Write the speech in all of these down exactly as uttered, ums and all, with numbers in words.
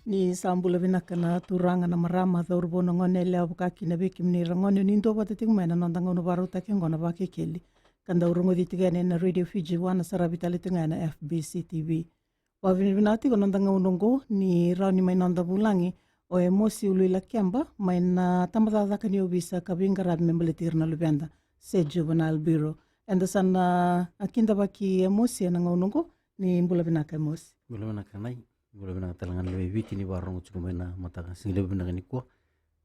Ni sa bula vinaka na turaga, na marama, cauravou, na gone yalewa, vaka kina vei kemuni ira gone ni duavata tiko mai na noda gauna vakarautaki oqo na Vakekeli, ka dau rogoci tiko yani ena Radio Fiji One, saravi tale tiko ga ena F B C T V. Vakavinavinaka tiko na noda gauna oqo ni rawa ni mai noda vulagi o Emosi Uluilakeba mai na tabacakacaka ni ovisa ka veiqaravi me baleti ira na luveda, se Juvenile Bureau. Eda sa na, a, kidavaki Emosi ena gauna oqo. Ni bula vinaka Emosi. Bula vinaka Nai. Bula vinaka tale ga na lewe i Viti ni vakarorogo tiko mai na mataka sigalevu vinaka nikua.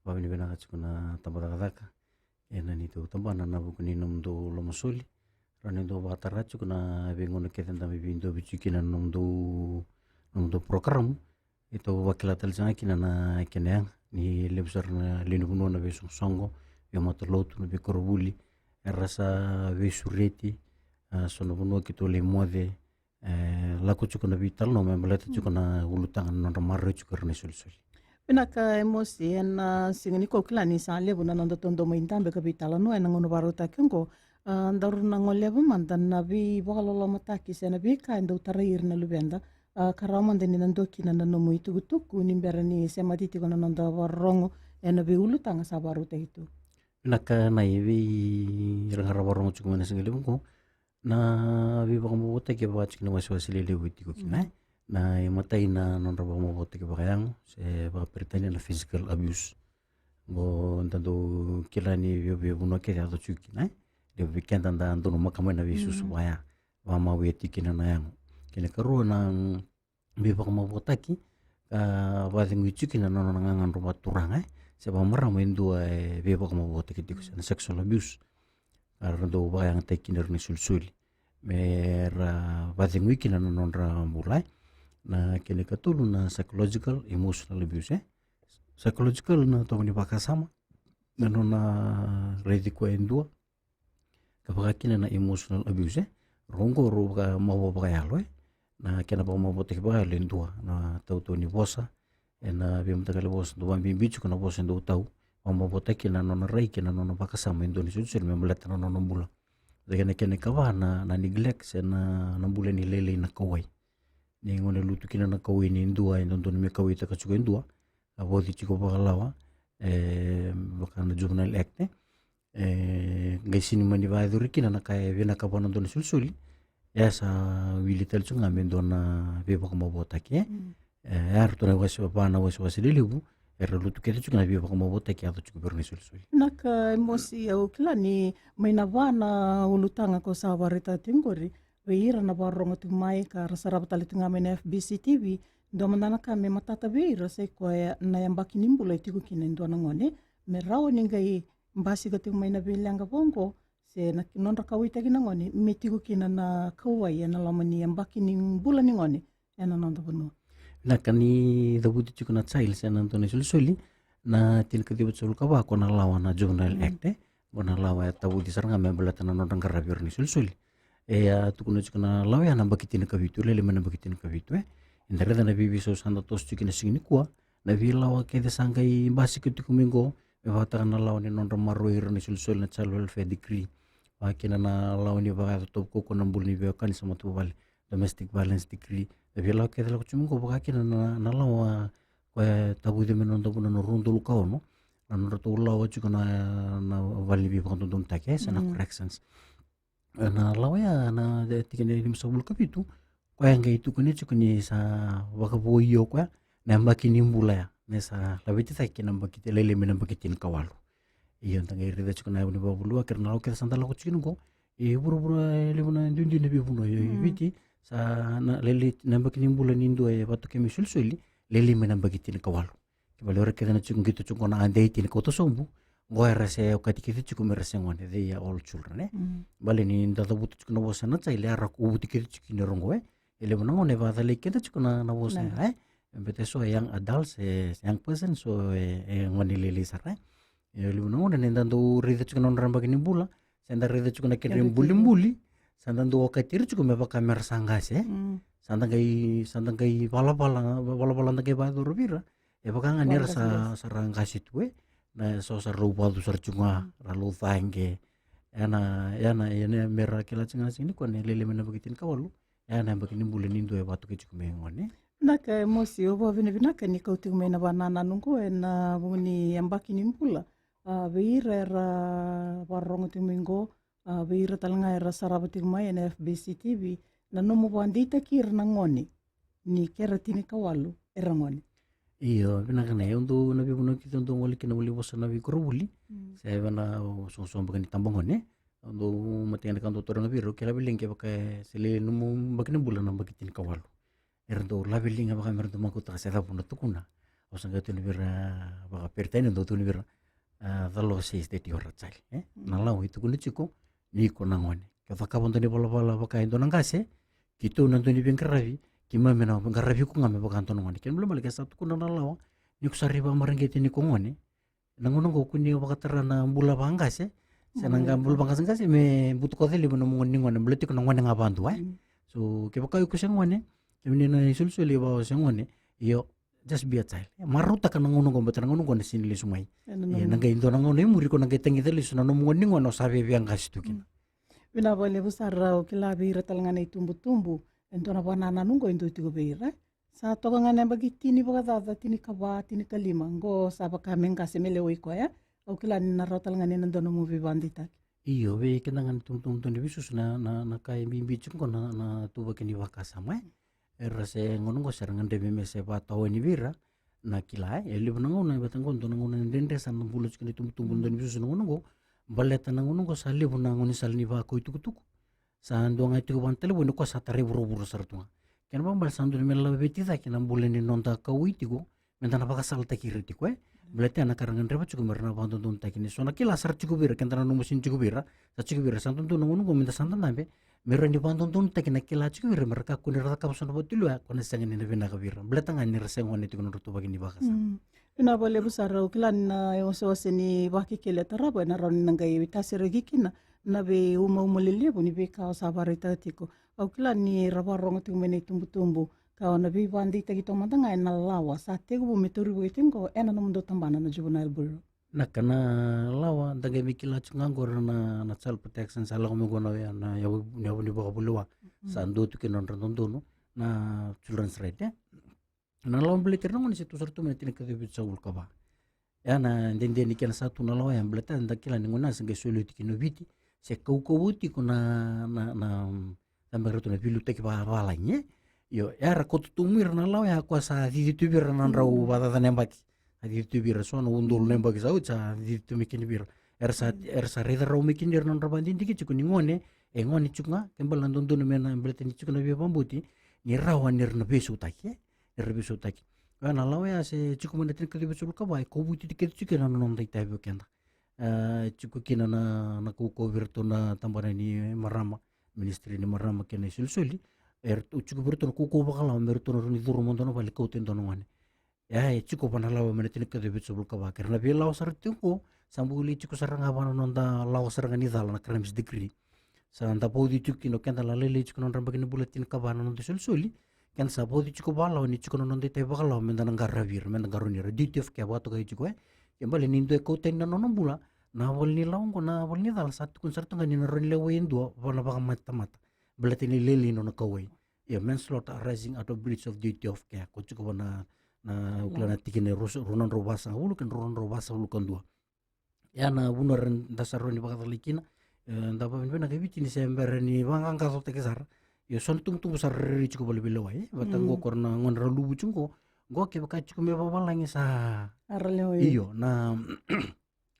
Vakavinavinaka tiko na tabacakacaka ena neitou tabana ena vuku ni nomudou lomasoli. Rawa ni dou vakatara tiko na veigauna kece da mai veidovi tiko kina na nomudou, nomudou porokaramu. E tou vakila tale tiko ga kina na kena yaga ni levu sara na lewe ni vanua, na veisoqosoqo, veimatalotu, na veikoronivuli era sa veisureti. A, so na vanua keitou lai moce, e, lako tiko na veitalanoa me baleta tiko na ulutaga na nodra maroroi tiko era na isolisoli. Vinaka Emosi, ena siga nikua au kila ni sa levu na noda taudua mai dabe ka veitalanoa ena gauna vakarautaki oqo. A, daru na goleva mada na veivakalolomataki se na veika e dau tarai ira na luveda, a, ka rawa mada ni na dua kina na nomu itukutuku ni bera ni semati tiko na noda vakarorogo ena veiulutaga sa vakarautaki tu. Vinaka Nai. Vei ira ga ra vakarorogo tiko mai na sigalevu oqo, na veivakamavoataki e vaka tiko na wasewase lelevu e tiko kina, e? Na imatai na nodra vakamavoataki vakayago, se vakaperitania na physical abuse. Oqo da dau kila ni vei, veivanua kece e yaco tiko kina, e? Levu vei keda da donumaka mai na veisusu vakaya, vakamavoataki tiko kina na yago. Kena ikarua na veivakamavoataki ka vakacegui tiko kina na nona gagadro vakaturaga, e, se vakamarama e dua e veivakamavoataki tiko, se na sexual abuse. Ka ra dau vakayagataki kina ira na isolisoli me ra vakacegui kina na nodra bula, e. Na kena ikatolu na psychological, emotional abuse, e. Psychological na tovo ni vakasama, na nona raici koya e dua, ka vaka kina na emotional abuse, e. Rau oqo rau vakamavoa vakayalo, e. Na kena vakamavoataki vakayalo e dua na tautau ni vosa, ena veimataqali vosa dau vakabibi tiko na vosa e dau tau, vakamavoataki na nona rai kei na nona vakasama e dua na isolisoli me baleta na nona bula. Vata kei na kena ikava na, na neglect se na, na bula ni lailai na kauwai. Ni gone lutu kina na kauwai ni dua e dodonu me kauwaitaka tiko e dua, a vauci tiko vakalawa, e, vaka na Juvenile Act, e. E qai sega ni mani vakayacori kina na ka e vinaka vua na dua na isolisoli, e a sa wili tale tiko ga me dua na veivakamavoataki, e. E, e a ratou na wase, va na wasewase lelevu era lutu kece tiko na veivakamavoataki e yaco tiko vei ira na isolisoli. Vinaka Emosi, au kila ni mai na va na ulutaga ko sa vakaraitaka tiko qori vei ira na vakarorogo tiko mai ka ra sarava tale tiko ga mai na F B C T V, dua mada na ka me matata vei ira sai koya na yabaki ni bula e tiko kina e dua na gone, me rawa ni qai basika tiko mai na veileqa vaqo, se na nodra kauwaitaki na gone me tiko kina na kauwai ena loma ni yabaki ni bula ni gone ena noda vanua. Na ka ni cavuti tiko na child se na dua na isolisoli, na tinikaciwa tolusagavulu ka va ko na lawa na Juvenile Act, e. Ko na lawa e tavuti sara ga me baleta na nodra qaravi ira na isolisoli. E a tukuna tiko na lawa ya na yabaki tinikavitu, lailai mai na yabaki tinikavitu, e. Eda raica na veiveisau sa da toso tiko ena siga nikua, na veilawa kece sa qai basika tiko mai qo, me vakataka na lawa ni nodra maroroi ira na isolisoli, na Child Welfare Decree. Vaka kina na lawa ni vakayaco tovo kaukaua na bula ni veiwekani sa matavuvale, Domestic Violence Decree. Na veilawa kece lako tiko mai qo, vaka kina na, na lawa koya e tavuti mai na noda vanua na rua na udolu ka ono, na nodratou lawa tiko na, na vale ni veivakadodonutaki, e, se na corrections. Na lawa ya na tikina e limasagavulu ka vitu, koya e qai tukuni tiko ni sa vakavoui o koya na yabaki ni bula ya, me sa laveti cake na yabaki, lailai mai na yabaki tinikawalu. Io, da qai raica tiko na yavu ni vakavulewa kei ira na lawa kece sa da lako tiko kina qo. E vuravura e levu na duidui na veivanua, io, i Viti sa na lailai na yabaki ni bula ni dua e vakatokai me isolisoli, lailai mai na yabaki tinikawalu. Kevaka o ira kece na tiko qito tiko na under eighteen kauta sobu, qo era se okati kece tiko me ra se gone, they are all children, e. Baleta ni da cavuta tiko na vosa na child, era kovuti kece tiko kina ira qo, e. E levu na gauna e vakacalai keda tiko na, na vosa ya, e. Baleta eso e young adults, e, young person, so e, e gone lailai sara, e. E levu na gauna ni da dau raica tiko na nodra yabaki ni bula, sa da raica tiko na kedra ibulibuli, sa da dau okati ira tiko me vaka me ra sa qase, e. Sa da qai, sa da qai valavala, valavala da qai vakayacora vei ira, e vaka ga ni ra sa, sa ra qase tu, e. Na so sa rau vacu sara tiko ga, ra laucaqe. Ena, ena, ena me ra kila tiko ga na siga nikua ni lailai mai na yabaki tinikawalu, ena yabaki ni bula ni dua e vakatokai tiko me gone. Vinaka Emosi, au vakavinavinaka ni kau tiko mai na vakanananu qo ena vuku ni yabaki ni bula. A, vei ira era vakarorogo tiko mai qo, a, vei ira tale ga era sarava tiko mai ena F B C T V, na nomu vakadeitaki ira na gone ni kera tinikawalu era gone. Io, vinaka na, au dau na veivanua keitou dau gole kina voli vosa na veikoronivuli. Mm. Se vei na soqosoqo beka ni tabagone. Au dau matei na ka dau taroga vei ira, au kila vei ira kevaka e se lele nomu baki ni bula na baki tinikawalu. Era dau lave liga vaka me ra dau makautaka se cava na tukuna. Au sa qai tukuna vei ira vakaperitania, dau tukuna vei ira, a, the law says that you are a child, e? Mm. Na lawa e tukuna tiko ni iko na gone. Ke o cakava dua na ivalavala vaka e dua na qase, keitou na dau ni veiqaravi, keimami na qaravi iko ga me vaka dua na gone. Kena ibalebale ke sa tukuna na lawa ni ko sa rui vakamareqeti ni ko gone, na gauna qo kua ni vakatara na bula vakaqase, se na bula vakaqaseqase me butakoca levu na nomu gone ni gone, baleta iko na gone ga vakadua, e? Mm. So kevaka iko se gone, kemuni na isolisoli, vaka o se gone, io, just be a child. E, marautaka na gauna qo, baleta na gauna qo na sega ni lesu mai. Ena, e, nomu, na qai dua na gauna e muri ko na qai tagica lesu na nomu gone ni gone o sa via qase tu kina. Mm. Vinaka vakalevu sara. Au kila vei ira tale ga na itubutubu, e dua na vakanananu qo e dua tiko vei ira. Sa toka ga na yabaki tini vakacaca, tinikava, tinikalima, qo sa vaka me qase, me lewai koya. Au kila ni na rawa tale ga ni na dua nomu veivakadeitaki. Io, vei keda ga na itubutubu dau ni veisusu, na, na, na ka e bibi tiko qo na, na ituvaki ni vakasama, e? Era se gauna qo sa ra gadrevi me se vakatawani vei ira na kila, e? E levu na gauna, e vata qo dua na gauna dredre sa na bula tiko na itubutubu dau ni veisusu na gauna qo. Baleta na gauna qo sa levu na gaunisala ni vakau itukutuku. Sa dua ga tiko vaka na talevoni, o koya sa tarai vuravura sara tu ga. Kena ibalebale sa dodonu me laveti cake na bula ni noda kauwai tiko, meda na vakasalataki ira tiko, e? Baleta ya na ka ra gadreva tiko me ra na vakadodonutaki ni so na kila sa ra tiko vei ira, keda na nomu sega ni tiko vei ira, sa tiko vei ira, sa dodonu na gauna qo meda sa dadabe me ra na vakadodonutaki na kila tiko vei ira, me ra kakua ni ra cakava so na vakatulewa ko na sega ni na vinaka vei ira, baleta ga ni ra se gone tiko na nodratou ituvaki ni vakasama. Mm. Vinaka vakalevu sara. Au kila ni na iwasewase ni Vakekeli e tarava ena rawa ni na qai veitasiraki kina na veiumauma lelevu ni veika o sa vakaraitaka tiko. Au kila ni ra vakarorogo tiko mai na itubutubu, ka o na veivakadeitaki toka mada ga ena lawa sa tekivu me tauri voli tiko qo ena nomudou tabana na Juvenile Bureau. Na ka na lawa da qai mai kila tiko ga qori na, na child protection, sa lako mai qo na, na yavu, na yavu ni vakavulewa. Mm. Sa dua tu kina nodra dodonu na children's right, e? Na lawa baleti ira na gone se tu sara tu mai na tinikaciwa vitusagavulu ka va. Ya na dede ni kena sa tu na lawa ya, baleta da kila ni gauna ya se qai soli oti kina o Viti, se kaukauwa tiko na, na, na, sa beka ratou na veiliutaki vavalagi, e? Io, ya ra koto tu mai ira na lawa ya, koya sa cici tu vei ira na drau vakacaca na yabaki. Sa cici tu vei ira so na udolu na yabaki sa oti, sa cici tu mai kina vei ira. Era sa, era sa raica rawa mai kina ira na nodra vakadidike tiko ni gone, e gone tiko ga, ke bale na dodonu me na baleta ni tiko na veivakabauti ni rawa ni ra na veisautaki, e? Ni ra veisautaki. Oya na lawa ya se tiko mai na tinikaciwa vitusagavulu ka va, e kovuti kece tiko kina na noda itavi o keda. E, tiko kina na, na kaukauwa vei iratou na tabana ni marama, ministry ni marama kei na isolisoli. Eratou tiko vei iratou na kaukauwa vakalawa me ratou na rawa ni curu mo dua na vale, kauta e dua na gone. Ya e tiko va na lawa mai na tinikaciwa vitusagavulu ka va. Kei ira na veilawa sara tiko qo, sa bau lai tiko sara ga va na noda lawa sara ga ni cala, na crimes decree. Sa da vauci tiko kina o keda na lailai tiko na nodra yabaki ni bula tinikava na noda isolisoli. Keda sa vauci tiko vakalawa ni tiko na noda itavi vakalawa meda na qaravi ira, meda qarauni ira. Duty of care vakatokai tiko, e? Ke bale ni dua e kau tani na nona bula, na ivola ni lawa qo, na ivola ni cala sa tukuna sara tu ga ni na rawa ni lewai e dua va na vakamatatamata, baleta ni lailai nona kauwai. Io, manslaughter arising out of breach of duty of care. Ko tiko va na, na, au kila na tikina e rua, rua na drau vasagavulu kei na rua na drau vasagavulu ka dua. Ya na vuna era da sa rawa ni vakacalai kina. E, da vakavinavinaka e Viti ni se bera ni vaqaqacotaki sara. Io, so na tubutubu sa rairai tiko vakalewai, e? Vata qo ko ira na gone ra luvu tiko qo. Qo kevaka tiko mai vavalagi sa ra lewai. Io, na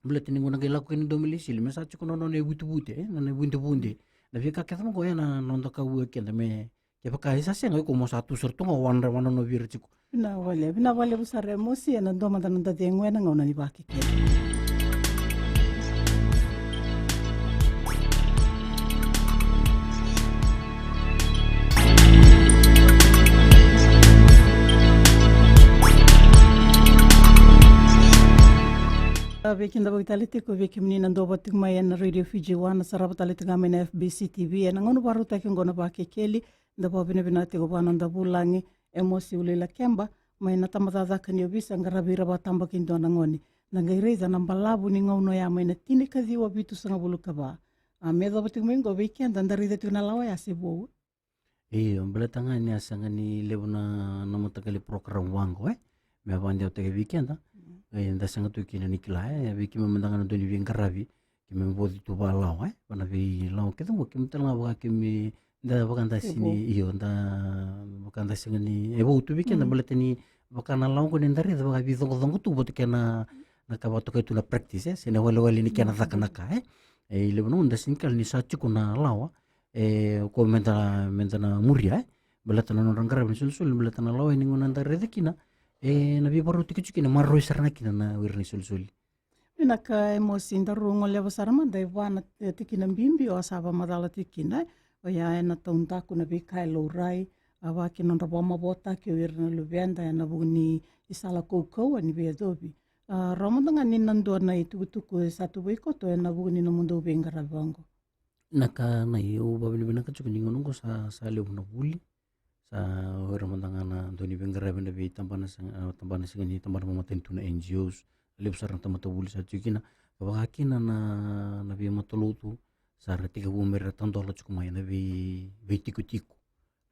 baleta ni gauna qai lako kina e dua mai Lesili, me sa tiko na nona ivutevute, e, na nona ivudevude. Na veika kece qo ya na noda kauwai keda me, kevaka e sa sega, iko mo sa tu sara tu ga o wadra, wanonovi ira tiko. Vinaka vakalevu, vinaka vakalevu sara Emosi, ena dua mada na noda cegu ena gauna ni Vakekeli. Vei keda vakaitalia tiko, vei kemuni na dau vata tiko mai ena Radio Fiji One, na sarava tale tiko ga mai na F B C T V, ena gauna vakarautaki oqo na Vakekeli, da vakavinavinaka tiko vua na noda vulagi, Emosi Uluilakeba, mai na tabacakacaka ni ovisa, qaravi ira vakatabakidua na gone. Na qai raica na balavu ni gauna oya mai na tinikaciwa vitusagavulu ka va. A, me yacova tiko mai oqo vei keda, da raica tiko na lawa ya se vou. Io, baleta ga ni a sega ni levu na, na mataqali program vaqo, e? Me vakadewataki vei keda. Mm. E, da sega tu kina ni kila, e? Vei keimami mada ga na dau ni veiqaravi, keimami voci tu vakalawa, e? Vana veilawa kece qo, keimami tale ga vaka keimami, da vaka da sega ni, io, da vaka da sega ni, e vou tu vei keda, mm, baleta ni vaka na lawa qo ni da raica, vaka veicoqacoqa tu, vata kei na, na ka vakatokai tu na practice, e? Se na walewale ni kena, mm, caka na ka, e? E, i levu na gauna da sega ni kila ni sa tiko na lawa, e, ko meda, meda na muria, e? Baleta na nodra qaravi na isolisoli, baleta na lawa, e, ni gauna da raica kina, e, na veivakarautaki tiko kina, maroroi sara ga kina na o ira na isolisoli. Vinaka Emosi, daru goleva sara mada e va na, e, tikina bibi o a sa vakamacala tiko kina, e? Oya ena taudaku na veika e laurai, a vaka kina nodra vakamavoataki o ira na luveda ena vuku ni isala kaukauwa ni veiyacovi. A, rawa mada ga ni na dua na itukutuku e sa tu vei koto ena vuku ni nomudou veiqaravi vaqo. Na ka na, au vakavinavinaka tiko ni gauna oqo sa, sa levu na vuli. Sa o ira mada ga na dau ni veiqaravi ena veitabana sega, a, tabana sega ni tabana vakamatanitu, na N G Os. Levu sara na tamata vuli sa tiko kina. Ka vaka kina na, na veimatalotu sa ra tekivu me ra tadola tiko mai na vei, veitikotiko,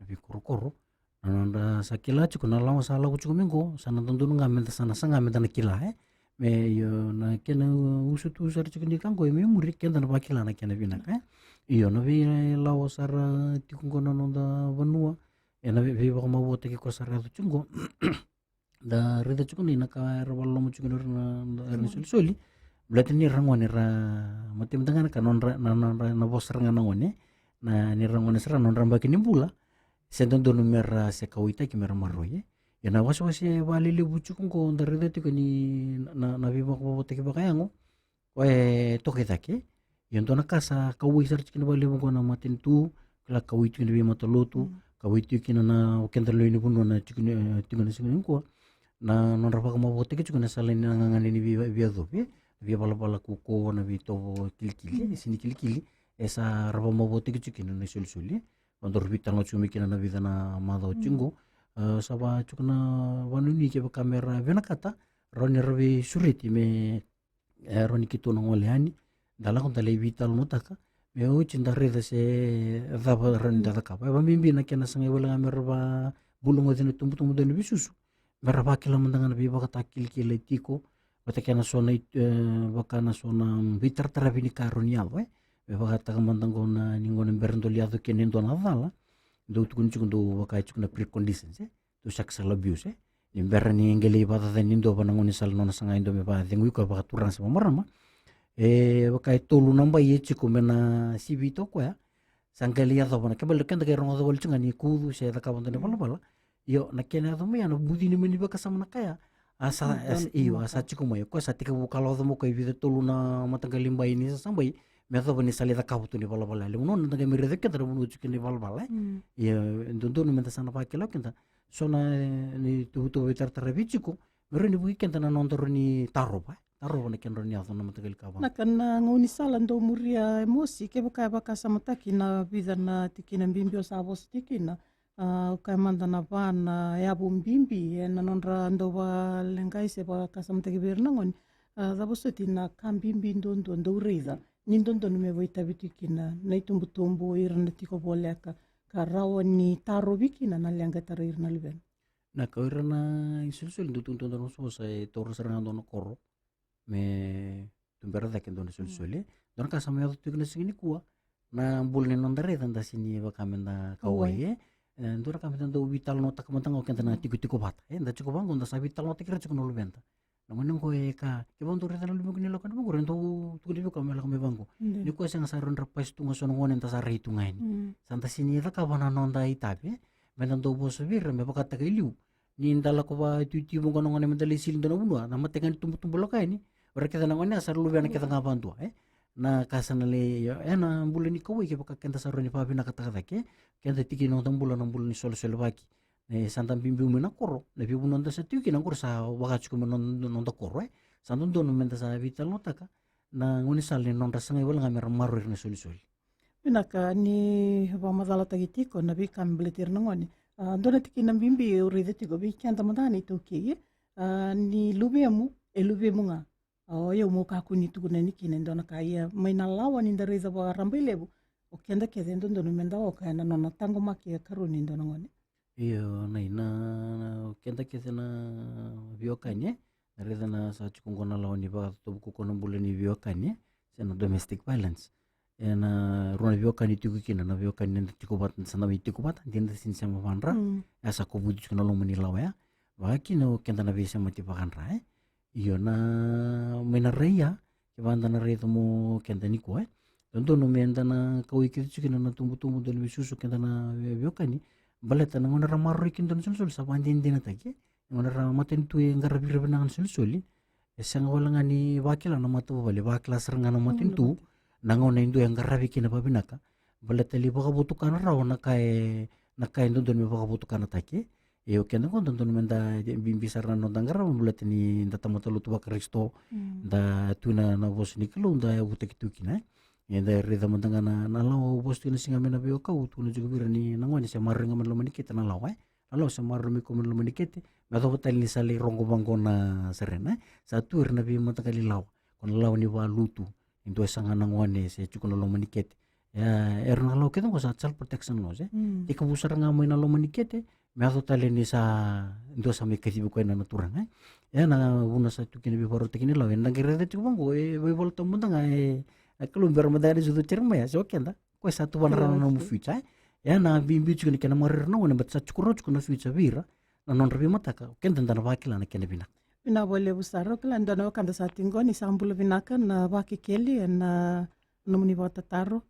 na veikorokoro. Na nodra sa kila tiko na lawa sa lako tiko mai qo, sa na dodonu ga meda sa na saga meda na kila, e? Me io na kena usutu sara tiko ni ka qo, e, me muri keda na vakila na kena vinaka, e? Io, na veilawa sara tiko qo na noda vanua, e, na vei, veivakamavoataki ko sara yaco tiko qo. Da raica tiko ni na ka era vakaloloma tiko na, na, na, na isolisoli. Baleta ni ra gone ra, matai mada ga na ka nodra, na, na, na, na vosa sara ga na gone, na, ni ra gone sara nodra baki ni bula, se dodonu me ra se kauwaitaki me ra maroroi, e. Ia na wasewase vakalelevu tiko qo da raica tiko ni na, na veivakavoataki vakayago, o e toka i cake. Ia dua na ka sa kauwai sara tiko kina vakalevu qo na matanitu, kila kauwai tiko kina veimatalotu, mm, kauwai tiko kina na o keda lewe ni vanua na tiko ni, e, tiko na siga nikua. Na nodra vakamavoataki tiko na sala ni na gagana ni vei, veiyacovi, e? Veivalavala kaukaua, na veitovo kilikili, e, sini kilikili. E sa ra vakamavoataki tiko kina na isolisoli, e? Vadaru veitalanoa tiko mai kina na vica na macawa tiko qo. Mm. E, sa va tiko na vanuinui kevaka me ra vinakata, rawa ni ra veisureti me, e, rawa ni keitou na gole yani, da lako da lai veitalanoataka, me oti da raica se cava rawa ni da cakava. E vakabibi na kena sagai wale ga me ra vakabulagoci na tubutubu dau ni veisusu, me ra vakila mada ga na veivakatakilakila e tiko, vata kei na so na i, e, vaka na so na veitarataravi ni ka rawa ni yaco, e. Me vakataka mada qo na, ni qo na bera dau lai yaco kina e dua na cala, dau tukuni tiko, dau vaka e tiko na preconditions, e. Dau sexual abuse, e. Ni bera ni qai lai vakacacani e dua va na gaunisala, nona saga e dua me vakacegui koya vakaturaga se vamarama. E vaka e tolu na bai e tiko me na sivita o koya. Sa qai lai yacova na, ke baleta keda qai rogoca wale tiko ga ni kucu se cakava dua na, mm, valavala. Io, na kena yaco mai ya na bucini mai ni vakasama na ka ya. A sa, a sa, io, a sa tiko mai. O koya sa tekivu kalaoca mai o koya e vica, tolu na mataqali bai ni sasabai. Me yacova ni sa lai cakava tu na ivalavala ya. Levu na gauna da qai mai raica keda na vanua tiko kina na ivalavala, e. Mm. Ia, e dodonu meda sa na vakila o keda so na, e, ni tuvatuva veitarataravi tiko, me rawa ni vukei keda na noda rawa ni tarova, e. Tarova na kena rawa ni yaco na mataqali ka vaka. Na ka na gaunisala dau muria, e, Mosi, kevaka e vakasamataki na vica na tikina bibi o sa vosa tiko kina, a, o koya mada na va na yavu bibi, e, na nodra dau vakaleqai se vakasamataki vei ira na gone. A, cava soti na ka bibi duadua dau raica ni dodonu me vakaitavi tiko kina na itubutubu, ira na tiko voleka, ka rawa ni tarovi kina na leqa e tarai ira na luvena? Na ka o ira na isolisoli dau tukuna tu dua na vosa, e taura sara ga dua na koro me tubera cake dua na isolisoli. Mm. Dua na ka sa mai yaco tu kina siga nikua, na bula ni noda raica da sini vaka meda kauwai, e. E, dua na ka meda dau veitalanoataka mada ga o keda na, mm, tikotiko vata, e. Da tiko vaqo da sa veitalanoataki ira tiko na luveda. Na gone qo e ka, kevaka dou raica na luvequ ni lako yani vaqori, e dau tukuni vei koya me lako mai vaqo. Ni koya sega, sa rawa ni ra pasi tu ga so na gone da sa rai tu ga yani. Mm. Sa da sini cakava na noda itavi, e. Meda dau vosa vei ira me vakataka e liu. Ni da lako vakaituitui vaqo na gone meda lai sili dua na vanua, na matai ga ni tubutubu lako yani, o ira kece na gone ya sa ra luvena kece ga vakadua, e. Na ka sa na lai, e, na bula ni kauwai kevaka keda sa rawa ni vakavinakataka cake, e. Keda tiki ni noda bula na bula ni solesolevaki. E, sa da biubiu mai na koro, na veivanua da sa tiko kina qori sa vaka tiko mai na noda, noda koro, e. Sa dodonu meda sa veitalanoataka na gaunisala ni nodra sagai wale ga me ra maroroi ira na isolisoli. Vinaka, ni vakamacalataki tiko na veika me baleti ira na gone. A, dua na tikina bibi au raica tiko vei keda mada ga na iTaukei, e. A, ni luvemu e luvemu ga. O yau meu kakua ni tukuna yani kina e dua na ka, ia mai na lawa ni da raica vakarabailevu, o keda kece e dodonu me da oka ena nona taqomaki e karua ni dua na gone. Io, na ina, na keda kece na veiwekani, e? Na raica na sa tiko qo na lawa ni vakatotobu ko na bula ni veiwekani, e? Se na domestic violence. E na rua na veiwekani tiko kina, na veiwekani eda tiko vata, sa na mai tiko vata, de da sini sema vadra. Mm. E sa kovuti tiko na loma ni lawa ya. Vaka kina o keda na veisemati vadra, e? Io, na mai na rai ya, kevaka da na raica mo keda nikua, e? Dodonu me da na kauwai kece tiko kina na tubutubu, dodonu me susu keda na vei-, veiwekani. Baleta na gauna ra maroroi kina dua na solisoli sa vakadinadinataki, e? Na gauna ra matanitu e qaravi ira vinaka na solisoli, e sega wale ga ni vakila na matavuvale, vakila sara ga na matanitu na gauna e dua e qaravi kina vavinaka. Baleta li vakavotukana rawa na ka e, na ka e dodonu me vakavotukanataki. Io, keda qo dodonu me da bibi sara na noda qarava, baleta ni da tamata lotu vaKarisito, mm, da tu na, na vosa ni Kalou da yavutaki tu kina, e. Eda raica mada ga na, na lawa au vosa tu na siga mai na veiwekani, au tukuna tiko vei ira ni na gone se maroroi ga mai na loma ni kete na lawa, e. Na lawa se maroroi mai ko mai na loma ni kete, me yacova tale ni sa lai rogo vaqo na serena, e. Sa tu ira na veimataqali lawa, ko na lawa ni valutu, e dua e saga na gone se tiko na loma ni kete. E, era na lawa kece qo sa child protection laws, e. Mm. Tekivu sara ga mai na loma ni kete, me yaco tale ni sa dua sa mai kacivi koya na, na turaga, e. E na vuna sa tu kina veivakarautaki ni lawa, eda qai raica tiko vaqo, e, veivola tabu mada ga, e, a Kalou bera mada ga ni sucu o Jeremaia, se o keda, koya sa tuvana rawa na nomu future, e. E na bibi tiko ni kena maroroi ira na gone, baleta sa tiko rawa tiko na future vei ira, na nodra veimataka, o keda da na vakila na kena vinaka. Vinaka vakalevu sara, au kila ni dua na wekada sa tiko qo, ni sa bula vinaka na Vakekeli, ena nomuni vakatataro.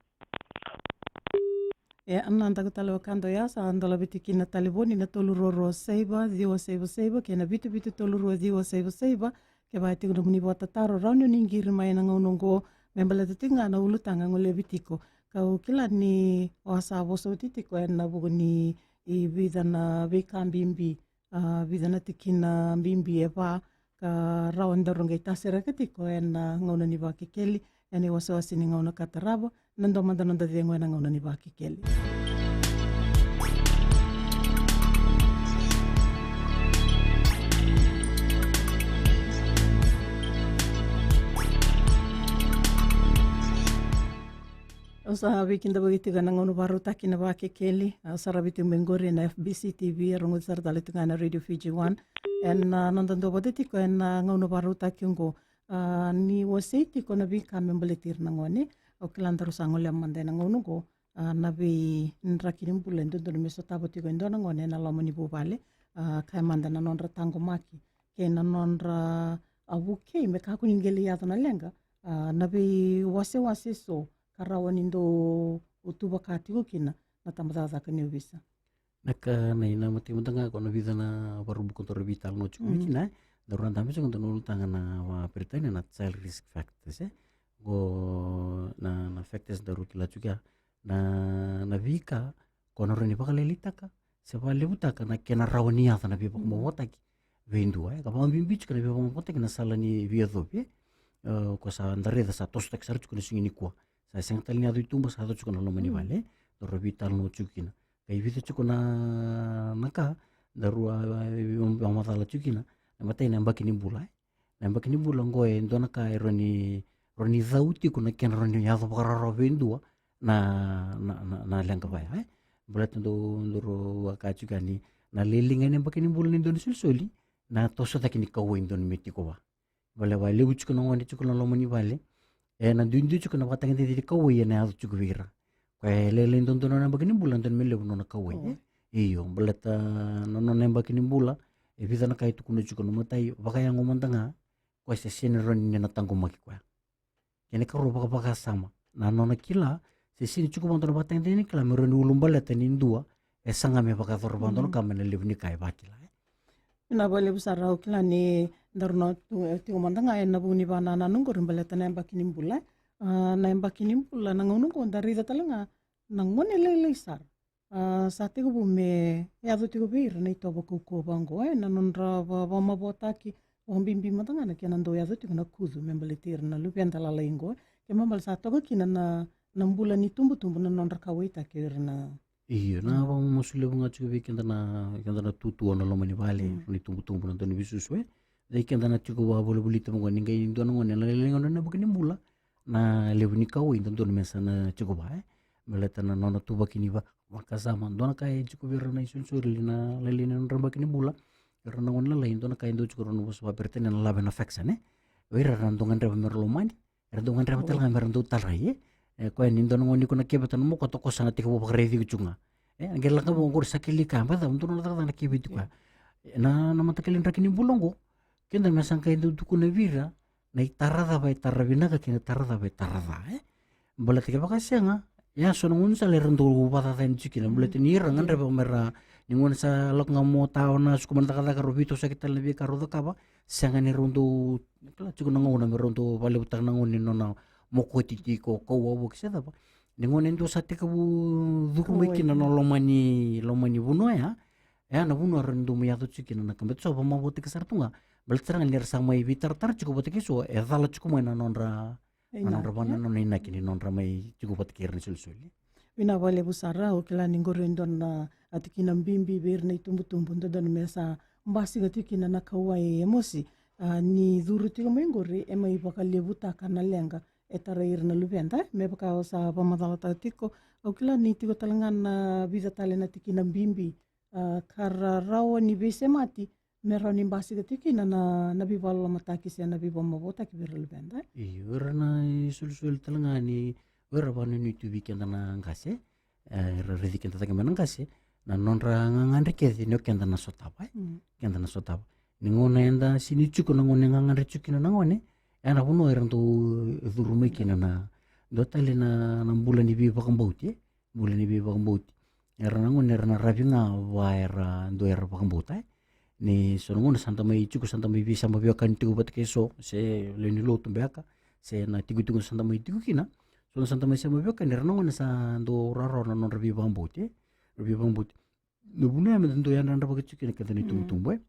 E, na daku tale wekada oya, sa dolavi tiko kina na talevoni na tolu rua rua saiva, ciwa saiva saiva, kei na vitu vitu tolu rua ciwa saiva saiva, kevaka e tiko nomuni vakatataro, rawa ni o ni qiri mai ena gauna oqo, me baleta tiko ga na ulutaga e golevi tiko. Kau kila ni o a sa vosa oti tiko ena vuku ni vica na veika bibi, a, vica na tikina bibi e va, ka rawa ni daru qai tasereka tiko ena gauna ni Vakekeli, ena iwasewase ni gauna ka tarava, na dua mada noda cegu ena gauna ni Vakekeli. Au sa veikidavaki tiko ena gauna vakarautaki na Vakekeli, au saravi tiko mai qori ena F B C T V, e rogoci sara tale tiko ga ena Radio Fiji One. Ena, a, noda duavata tiko ena, a, gauna vakarautaki oqo, a, ni wasei tiko na veika me baleti ira na gone. Au kila daru sa gole mada ena gauna oqo, a, na veidraki ni bula e dodonu me sotava tiko e dua na gone ena loma ni vuvale, a, kaya mada na nodra taqomaki kei na nodra, a, vukei me kakua ni qai lai yaco na leqa, a, na veiwasewase eso ka rawa ni dou tuvaka tiko kina na tabacakacaka ni ovisa. Na ka na ina matai mada ga ko na vica na vakarubuka daru veitalanoa tiko mai kina, e. Daru na dabe tiko dua na ulutaga na vakaperitania na child risk factors, e. Ko na, na factors daru kila tiko ya, na, na veika ko na rawa ni vakalailaitaka se vakalevutaka na kena rawa ni yaco na veivakamavoataki vei dua, e. Ka vakabibi tiko na veivakamavoataki na sala ni veiyacovi, e. E, ko sa da raica sa tosotaki sara tiko na siga nikua. Sa sega tale ni yaco i tuba, sa yaco tiko na loma ni vale, e. Daru veitalanoa tiko kina. Ka e vica tiko na, na ka daru a, a, vakamacala tiko kina. Na matai na yabaki ni bula, e. Na yabaki ni bula oqo e dua na ka e rawa ni, rawa ni cau tiko na kena rawa ni yaco vakarawarawa vei dua na, na, na, na leqa vaya, e. Baleta dou, dou rau a kaya tiko yani, na lailai ga na yabaki ni bula ni dua na isolisoli, na toso cake ni kauwai dodonu me tiko vua. Baleta vakalevu tiko na gone tiko na loma ni vale, e na duidui tiko na vakatagedegede ni kauwai e na yaco tiko vei ira. Koya e lailai dodonu na yabaki ni bula, dodonu me levu na nona kauwai, e? Io, baleta na nona yabaki ni bula, e vica na ka e tukuna tiko. Na matai, vakayago mada ga, koya se sega ni rawa ni na taqomaki koya. Kena ikarua, vakavakasama. Na nona kila se sega ni tiko vakadua na vakatagedegede ni kila me rawa ni ulabaleta ni dua e saga me vakayacora vakadua na ka mai na levu ni ka e vakila, e? Vinaka vakalevu sara. Au kila ni daru na tu, e, tiko mada ga e na vuku ni vakanananu oqori baleta na yabaki ni bula. A, na yabaki ni bula, na gauna oqo da raica tale ga na gone lailai sara. A, sa tekivu me yaco tiko vei ira na itovo kaukauwa vaqo, e, na nodra va, vakamavoataki, vakabibi mada ga na kena dau yaco tiko na kucu me baleti ira na luveda lalai oqo, e. Kena ibalebale sa toka kina na, na bula ni tubutubu na nodra kauwaitaki o ira na. Io, na vakamamasu levu ga tiko vei keda na, keda na tutua na loma ni vale, mm, ni tubutubu na dau ni veisusu, e. Dei keda na tiko vakavolivolita vaqo ni qai dua na gone na lailai ga na yabaki ni bula, na levu ni kauwai dodonu me sa na tiko vua, e. Baleta na nona tuvaki ni va- vakasama. Dua na ka e tiko vei ira na isolisoli na lailai ni nodra yabaki ni bula. Ira na gone lalai, dua na ka e dau tiko, rau na vosa vakaperitania na love and affection, e. O ira era dau gadreva me ra lomani, era dau gadreva tale ga me ra dau tarai, e. E koya ni dua na gone iko na keveta na moko, tokosa na tekivu vakaraici iko tiko ga. E, a qai lako vaqori sa kilai ka, baleta dua na cakacaka na keveti koya. E, na, na mataqali draki ni bula oqo, keda me sa qai dau tukuna vei ira na itara cava e tara vinaka kei na tara cava e tara ca, e. Baleta kevaka sega, ya so na gaunisala era dau vakacacani tiko kina. Baleta ni ira gadreva me ra, ni gauna sa lako ga mo tawa na suka mai na cakacaka, rau veitosoyaki tale na veika rau cakava, sega ni rau dau, kila, tiko na gauna me rau dau vakalevutaka na gauna ni nona mokoti tiko, kauwai voli se cava. Ni gauna e dua sa tekivu curu mai kina na loma ni, loma ni vanua ya, e ya na vanua era dau mai yaco tiko kina na ka. Baleta so vakamavoataki sara tu ga. Baleta sara ga ni ra sa mai veitaratara tiko vata kei so, e cala tiko mai na nodra, na nodra vakanananu, na inaki ni nodra mai tiko vata kei ira na isolisoli. Vinaka vakalevu sara. Au kila ni qori e dua na, a, tikina bibi vei ira na itubutubu, dodonu me sa basika tiko kina na kauwai, e Mosi. A, ni curu tiko mai qori e mai vakalevutaka na leqa e tarai ira na luveda, e, me vaka o sa vakamacalataka tiko. Au kila ni tiko tale ga na vica tale na tikina bibi, a, ka ra rawa ni veisemati me rawa ni basika tiko kina na, na, na veivakalolomataki se na veivakamavoataki vei ira na luveda, e. Io, o ira na isolisoli tale ga ni, o ira vakanuinui tu vei keda na qase, e, era raici keda cake mai na qase, na nodra gagadre kece ni o keda na sotava, e. Mm. Keda na sotava. Ni gauna eda sega ni tiko na gauna e gagadre tiko kina na gone, e ya na vanua era dau curu mai kina na, dua tale na, na bula ni veivakabauti, e. Bula ni veivakabauti. Era na gone era na ravi ga vua era dau era vakabauta, e. Ni so na gauna sa da mai tiko, sa da mai veisema veiwekani tiko vata kei so, se lewe ni lotu beka, se na tikotiko sa da mai tiko kina. So na sa da mai sema veiwekani, era na gone sa dau rawarawa na nodra veivakabauti, e. Veivakabauti. Na vanua ya me da dau yadravaki tiko kina keda na itubutubu, e.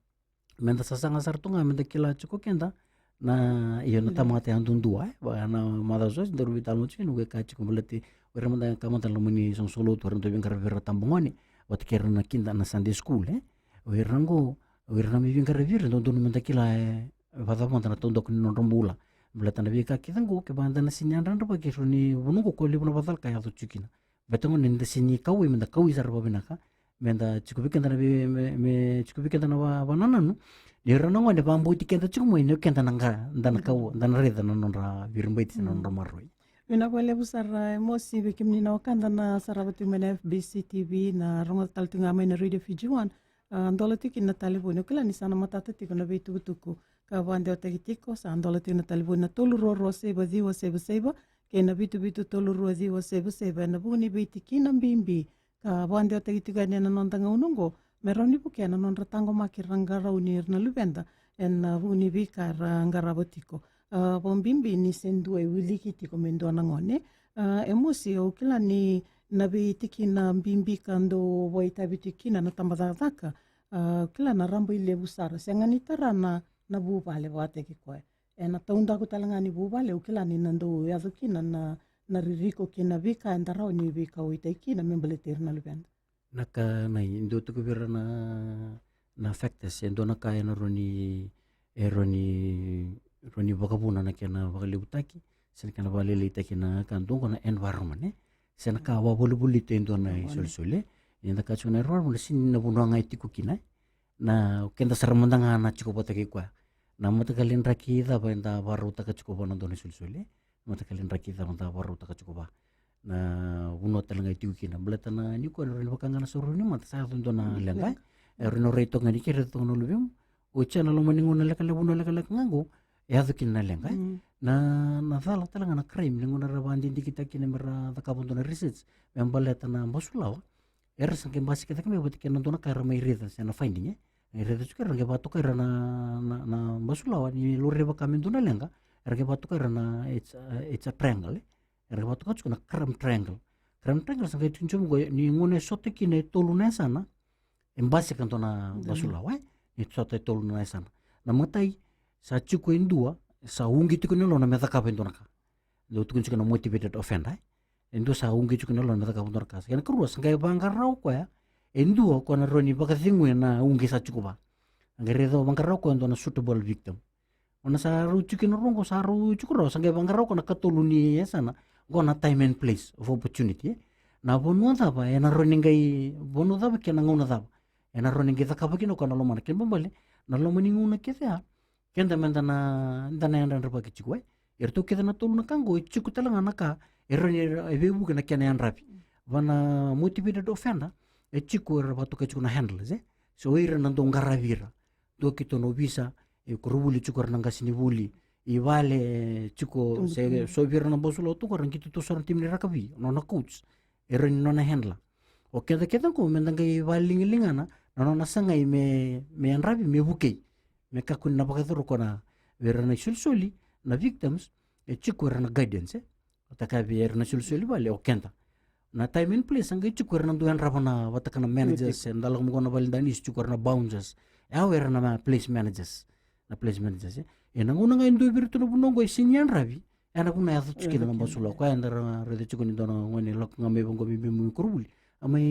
Me da sasaga sara tu ga, me da kila tiko keda na, io, na tamata yadudua, e. Vaka na macawa so daru veitalanoa tiko, noqu kaya tiko, baleta o ira mada ka mada na loma ni soqosoqo lotu, era dau veiqaravi ira na tabagone vata kei ira na kida na Sunday school, e. O ira qo, o ira na mai veiqaravi ira, dodonu me da kila, e, vakacava mada na taudaku ni nodra bula. Baleta na veika kece qo, kevaka da na sega ni yadravaki, e rawa ni vanua qo ko levu na vakacalaka e yaco tiko kina. Baleta gona ni da sega ni kauwai, me da kauwai sara vakavinaka, me da tiko vei keda na vei, me, me tiko vei keda na va, vakanananu. Ni o ira na gone vakabauti keda tiko mai, ni o keda na qa, da na kau, da na raica na nodra viribaiti se na nodra maroroi. Vinaka vakalevu sara, e Mosi, vei kemuni na wekada na sarava tiko mai na F B C T V, na rogoca tale tiko ga mai na Radio Fiji One. A, dola tiko kina na talevoni, au kila ni sa na matata tiko na veitukutuku ka vakadewataki tiko, sa dola tiko na talevoni na tolu rua rua saiva ciwa saiva saiva kei na vitu vitu tolu rua ciwa saiva saiva, ena vuku ni veitikina bibi ka vakadewataki tiko yani ena noda gauna oqo, me rawa ni vukea na nodra taqomaki ra qarauni ira na luveda ena vuku ni veika ra qarava tiko. A, vakabibi ni se dua e wiliki tiko me dua na gone. A, e Mosi, au kila ni na veitikina bibi ka dau vakaitavi tiko kina na tabacakacaka. A, au kila na rabailevu sara, sega ni tara na, na vuvale vakataki koya. Ena taudaku tale ga ni vuvale, au kila ni na dau yaco kina na, na ririko kei na veika eda rawa ni veikauwaitaki kina me baleti ira na luveda. Na ka, na, e dua tiko vei ira na, na factors, e dua na ka ena rawa ni, e rawa ni, rawa ni vakavuna na kena vakalevutaki se na kena vakalailaitaki na ka, dua qo na environment, e. Se na ka vakavolivoliti e dua na isolisoli, e. Ni da kaya tiko na environment, sega ni na vanua ga e tiko kina, e. Na, o keda sara mada ga na tiko vata kei koya. Na mataqali draki cava eda vakarautaka tiko vua na dua na isolisoli, e? Mataqali draki cava eda vakarautaka tiko vua? Na vanua tale ga e tiko kina. Baleta na, ni koya na rawa ni vaka ga na sauraki ni mata, sa yaco e dua na leqa, e? E rawa ni o rai toka ga ni kere toka na luvemu. Oti ya na loma ni gauna lekaleka, vanua lekaleka ga qo, e yaco kina na leqa, e? Na, na cala tale ga na crime, ni gauna era vakadidikitaki kina me ra cakava dua na research me baleta na basulawa, era sa qai basika cake mai vata kei na dua na ka era mai raica, se na finding, e. Era raica tiko, era qai vakatokai ira na, na, na basulawa, ni laurai vaka me dua na leqa, era qai vakatokai ira na, it's a, it's a triangle, e. Era qai vakatokai tiko na crime triangle. Crime triangle sa qai tiko ni jomu qo, ni gauna e sota kina e tolu na yasana, e basika dua na basulawa, e. Ni sota e tolu na yasana. Na matai, sa tiko e dua, sa uqeti tiko na yalona me cakava e dua na ka. Dau tukuni tiko na motivated offender, e. E dua sa uqeti tiko na yalona me cakava e dua na ka. Sa kena karua, sa qai vaqara o koya e dua o koya na rawa ni vakacegui na uqeti sa tiko vua. Sa qai raica, vaqara o koya e dua na suitable victim. Gauna sa rau tiko kina rau qo, sa rau tiko rau, sa qai vaqara o koya na katolu ni yasana. Qo na time and place of opportunity, e. Na vanua cava ena rawa ni qai, vanua cava kei na gauna cava ena rawa ni qai cakava kina o koya na lomana. Kena ibalebale na loma ni gauna kece ya, keda meda na, da na yadrayadravaki tiko, e. Eratou kece na tolu na ka qo e tiko tale ga na ka e rawa ni, e veivuke na kena yadravi. Va na motivated offender, e tiko era vakatokai tiko na handlers, e. So o ira na dau qaravi ira. Dua keitou na ovisa, e koronivuli tiko era na qasenivuli. I vale, e tiko, se so vei ira na basulao tiko era qito tu so na timi ni rakavi, nona coach. E rawa ni nona handler. O keda kece qo meda qai vakaligaligana na nona sagai me, me yadravi, me vukei. Me kakua ni na vakayacora o koya na, vei ira na isolisoli, na victims, e tiko era na guidance, e. Vata kaya vei ira na isolisoli vale, o keda. Na time and place, sa qai tiko era na dau yadrava na, vata kei na managers, e, da lako mai qo na vale ni danisi, tiko era na bouncers. E, o ira na place managers. Na place managers, e. E na gauna ga e dua vei iratou na vanua qo e sega ni yadravi, e na vanua e yaco tiko kina na basulao. Koya eda ra-, raica tiko ni dua na gone lako ga mai vaqo me bemu i koronivuli. A mai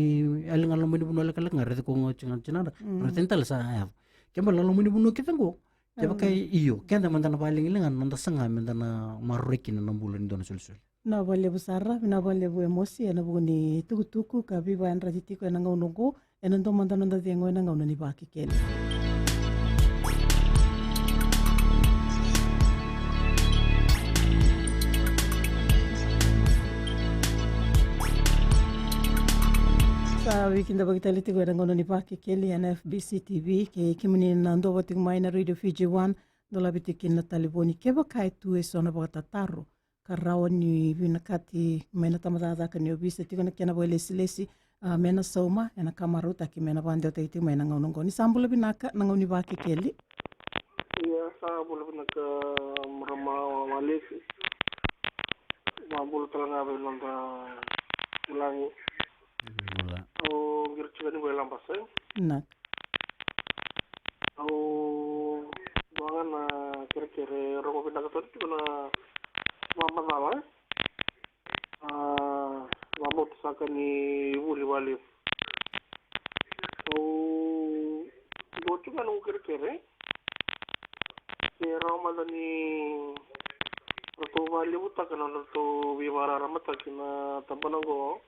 yali ga loma ni vanua lekaleka ga, raica ko ga tiko ga tinadra. Raica ni tale sa yaco. Kena ibalebale na loma ni vanua kece qo. Kevaka e, io, keda meda na vakaligaligana na noda saga meda na maroroi kina na bula ni dua na isolisoli. Vinaka vakalevu sara, vinaka vakalevu Emosi, ena vuku ni tukutuku ka veivakayadrati tiko ena gauna oqo, ena dua mada noda cegu ena gauna ni Vakekeli. Sa veikidavaki tale tiko ena gauna ni Vakekeli ena F B C T V, kei kemuni na duavata tiko mai na Radio Fiji One, dolavi tiko kina na talevoni. Kevaka e tu eso na vakatataro ka rawa ni vinakati mai na tabacakacaka ni ovisa tiko na kena vakailesilesi, a, me na sauma, ena ka marautaki me na vakadewataki tiko mai na gauna oqo. Ni sa bula vinaka na gauna ni Vakekeli. Ia, sa bula vinaka marama Walesi. Sa bula tale ga vei noda vulagi. Bula. Au qiri tiko ni vei Labasa, e? Na. Au dua ga na kerekere, rogo vinaka tale tiko na vakamacala, e? A, vakabauta saka ni vuli vakalevu. Au dua tiko ga noqu kerekere, e? Ke rawa mada ni ratou vakalevutaka na nodratou veivakararamataki na tabana oqo.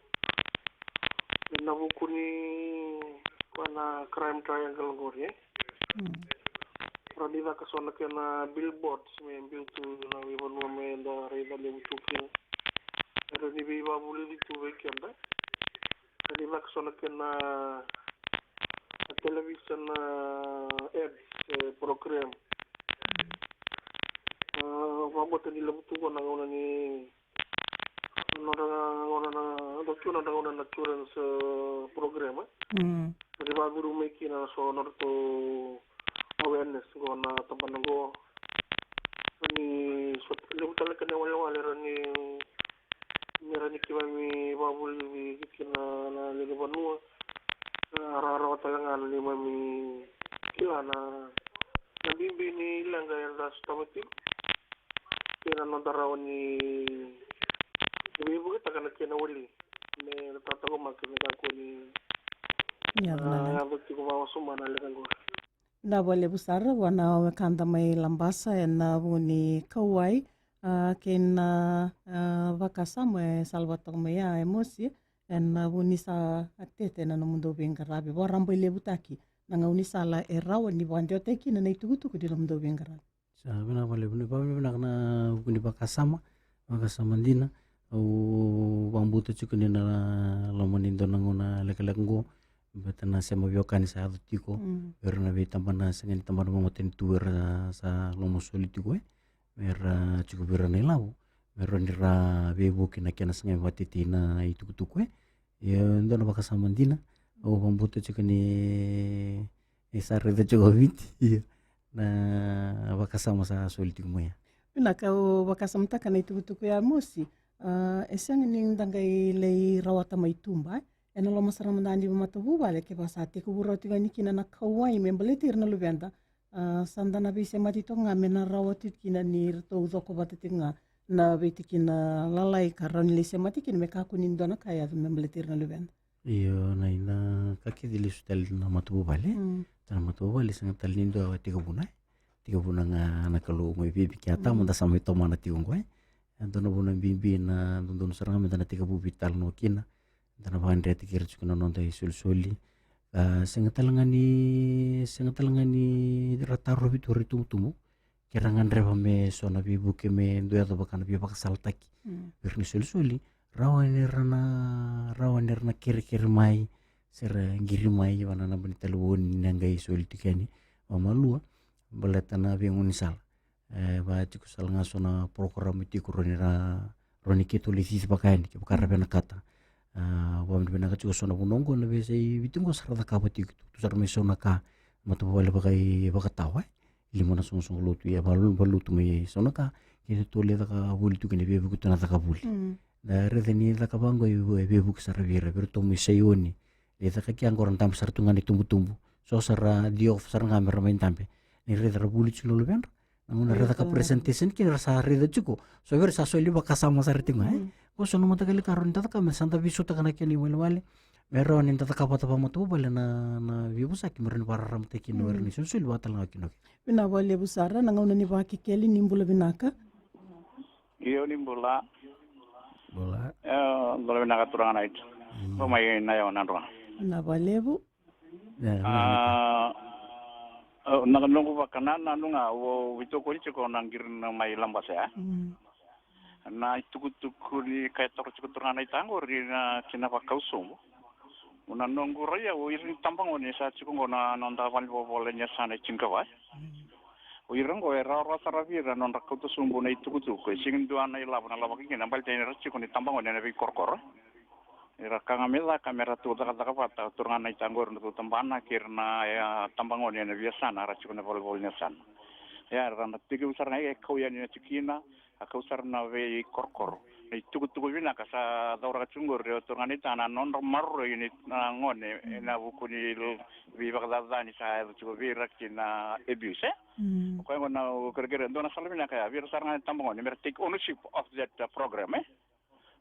Ena vuku ni koya na crime triangle oqori, e? Mm. Rawa ni caka so na kena billboards me biu tu na veivanua me da raica levu tu kina. Rawa ni veivakavulici tu vei keda. Rawa ni caka so na kena, a, television, a, ads, e, program. Mm. A, vakabauta ni levu tu qo na gauna ni nodra, nodra, nodra tu na gauna na children's, e, program, e? Mm. Ni vakacuru mai kina so nodratou awareness qo na tabana qo. Ni so levu tale kena iwalewale rawa ni, ni rawa ni keimami vakavulici kina na lewe ni vanua. A, rawarawa tale ga na neimami kila na, na bibi ni leqa eda sotava tiko. Kei na noda rawa ni veivuketaka na kena wali me na tatakomaki me kakua ni, a, yaco tiko vakawasoma na leqa qo. Vinaka vakalevu sara vua na wekada mai Labasa ena vuku ni kauwai, a, kei na, a, vakasama e salavata toka mai ya Emosi, ena vuku ni sa tete na nomudou veiqaravi, vakarabailevutaki na gaunisala e rawa ni vakadewataki kina na itukutuku ni nomudou veiqaravi. Sa vinaka vakalevu, ni vakavinavinaka na vuku ni vakasama, vakasama dina. Au vakabauta tiko ni na loma ni dua na gauna lekaleka qo, baleta na sema veiwekani sa yaco tiko, mm, vei ira na veitabana, sega ni tabana vakamatanitu, era sa lomasoli tiko, e, me ra tiko vei ira na ilavo, me ra ni ra veivuke na kena sagai vakatetei na itukutuku, e. Ia, e dua na vakasama dina, au vakabauta tiko ni, e, sa raica tiko o Viti, ia, na vakasama sa soli tiko mai ya. Vinaka, au vakasamataka na itukutuku ya Emosi. A, e sega ni da qai lai rawata mai tuba, e. Ena loma sara mada ni matavuvale, kevaka sa tekivu rawa tiko yani kina na kauwai me baleti ira na luveda. A, sa da na veisemati toka ga me na rawa tiko kina ni ratou coko vata tiko ga na veitikina lalai ka rawa ni lai semati kina me kakua ni dua na ka e yaco me baleti ira na luveda. Io, na, na ka kece lesu tale na matavuvale. Mm. Tale na matavuvale, sega tale ni dua e tekivuna, e. Tekivuna ga na Kalou mai vei, vei keda, mm, mada sa mai tomana tiko qo, e. E dua na vuna bibi na dodonu sara ga meda na tekivu veitalanoa kina. Da na vakadreti kei ira tiko na noda isolisoli. A, sega tale ga ni, sega tale ga ni ra tarovi tu ira itubutubu ke ra gadreva me so na veivuke me dua yaco vaka na veivakasalataki. Mm. Vei ira na isolisoli, rawa ni ra na, rawa ni ra na kerekere mai se ra qiri mai vaka na naba ni talevoni ni na qai soli tiko yani vakamalua, baleta na veigaunisala. E, va tiko sala ga so na porokaramu tiko rawa ni ra, rawa ni keitou lai cici vaka yani kevaka ra vinakata. A, vakavinavinaka tiko so na vanua oqo na veiyasai Viti oqo sa ra cakava tiko, tu sara mai Saunaka, matavuvale vaka i Vakatawa, e. Lima na soqosoqo lotu, ia, val-, valenilotu mai Saunaka, keitou lai caka vuli tiko kina, veivuke tu na caka vuli. Mm. Da raica ni caka vaqo e veivuke sara vei ira, vei iratou mai Saioni. Lai caka kea oqo ra dabe sara tu ga na itubutubu. So sa ra day off sara ga me ra mai dabe. Ni raica ra vuli tiko na luvedra. Na gauna ra caka presentation kina ra sa raica tiko. So vei ira sa soli vakasama sara tiko ga, e. Mm. Ko so na mataqali ka rawa ni da caka me sa da veisautaka na kena iwalewale. Me rawa ni da caka vata vakamatavuvale na, na veivosaki me rawa ni vakararamataki kina o ira na isolisoli vaka tale ga kina. Vinaka vakalevu sara, na gauna ni Vakekeli, ni bula vinaka. Io, ni bula. Bula. E, bula vinaka turaga Naita. Mm. Ko mai Naiyawa, Nadroga. Vinaka vakalevu. E, a, e, na noqu vakanananu ga, au veitokoni tiko na qiri na mai Labasa ya. Mm. Na itukutuku ni ka e toro tiko turaga Naita qori na kena vakau sobu. Na noqu rai au, o ira na itabagone sa tiko qo na noda valenivolavola ni yasana e tinikava. Mm. O ira qo e rawarawa sara vei ira na nodra kauta sobu na itukutuku. E sega ni dua na ilavo na lavaki kina, baleta ni ra tiko na itabagone ena veikorokoro. Era ka ga me caka, me ratou cakacaka vata, turaga Naita qori, na nodratou tabana kei ira na, e, tabagone ena veiyasana, ra tiko na valenivolavola ni yasana. Ia, era na tekivu sara ga e kau yani na tikina, a kau sara na veikorokoro. Na itukutuku vinaka sa cauraka tiko qori, turaga Naita, na nodra maroroi na gone, mm, ena vuku ni l-, veivakacacani sa yaco tiko vei ira kei na abuse, e? Mm. O koya qo na, au kerekere, dua na sala vinaka ya vei ira sara ga na itabagone, me ra take ownership of that, uh, program, e?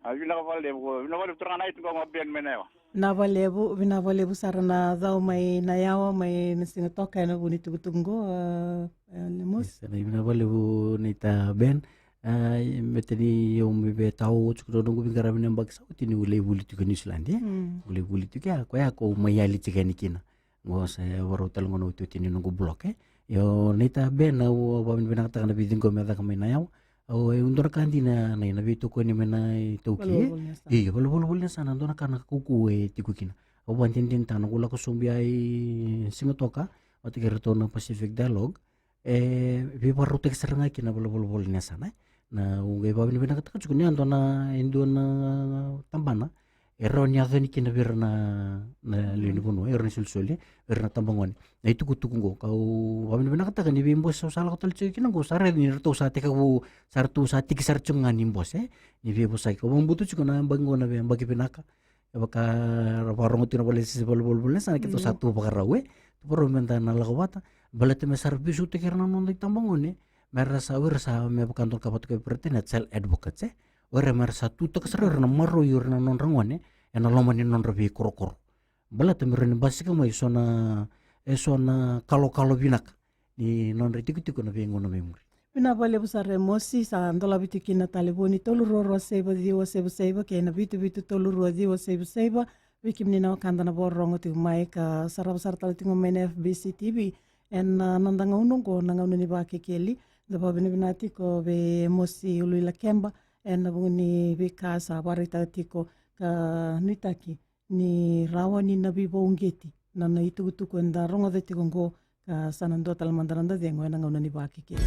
A, vinaka vakalevu, vinaka vakalevu turaga Naita, qo o Ben mai Naiyawa. Vinaka vakalevu, vinaka vakalevu sara na cau mai Naiyawa, mai na siga toka ena vuku ni tukutuku qo, a, e, Lemosi. Yes, na vinaka vakalevu Naita Ben. A, me tani au me vei tau tiko na noqu veiqaravi na yabaki sa oti niu lai vuli tiko i Niusiladi, e? Mm. Au lai vuli tiko ya, koya ko mai yali tiko yani kina. Qo sa vakarau tale qo na iotioti ni noqu block, e. Io, Naita Ben, au vakavinavinakataka na veiciqomi e caka mai Naiyawa. Au, e dua na ka dina na, na veitokoni mai na iTaukei, e. Valenivolavola ni yasana. Io, valenivolavola ni yasana, dua na ka na kaukauwa e tiko kina. Au vakadinadinataka na noqu lako sobu ya i siga toka vata kei iratou na Pacific Dialogue. E veivakarautaki sara ga kina na valenivolavola ni yasana, e. Na, au qai vakavinavinakataka tiko ni a dua na, e dua na tabana e rawa ni yaco yani kina vei ira na, na lewe ni vanua, ira na isolisoli, vei ira na tabagone. Na itukutuku qo, kau vakavinavinakataka ni veibose au sa lako tale tiko kina qo, sa raica ni ratou sa tekivu, sa ratou sa tiki sara tiko ga ni bose, e, ni veivosaki. Kau vakabauta tiko na yabaki qo na veiyabaki vinaka. E vaka ra vakarogo tiko na vale sisi valenivolavola ni yasana, keitou sa tu vakarau, e. Tu vakarau meda na lako vata. Baleta me sa ra veisautaki ira na noda itabagone. Me ra sa, o ira sa, me vaka dua na ka vata kei Peritania, child advocates, e. O ira me ra sa tutaka sara o ira na maroroi o ira na nodra gone ena loma ni nodra veikorokoro. Baleta me rawa ni basika mai eso na, eso na kalokalo vinaka ni nodra itikotiko na veigauna mai muri. Vinaka vakalevu sara Lemosi, sa dolavi tiko kina na talevoni tolu rua rua saiva ciwa saiva saiva kei na vitu vitu tolu rua ciwa saiva saiva. Vei kemuni na wekada na vakarorogo tiko mai ka sarava sara tale tiko mai na F B C T V ena, a, noda gauna oqo, na gauna ni Vakekeli. Da vakavinavinaka tiko vei Lemosi Uluilakeba ena vuku ni veika sa vakaraitaka tiko ka nuitaki ni rawa ni na veivakauqeti na, na itukutuku eda rogoca tiko oqo, ka sa na dua tale mada na noda cegu ena gauna ni Vakekeli.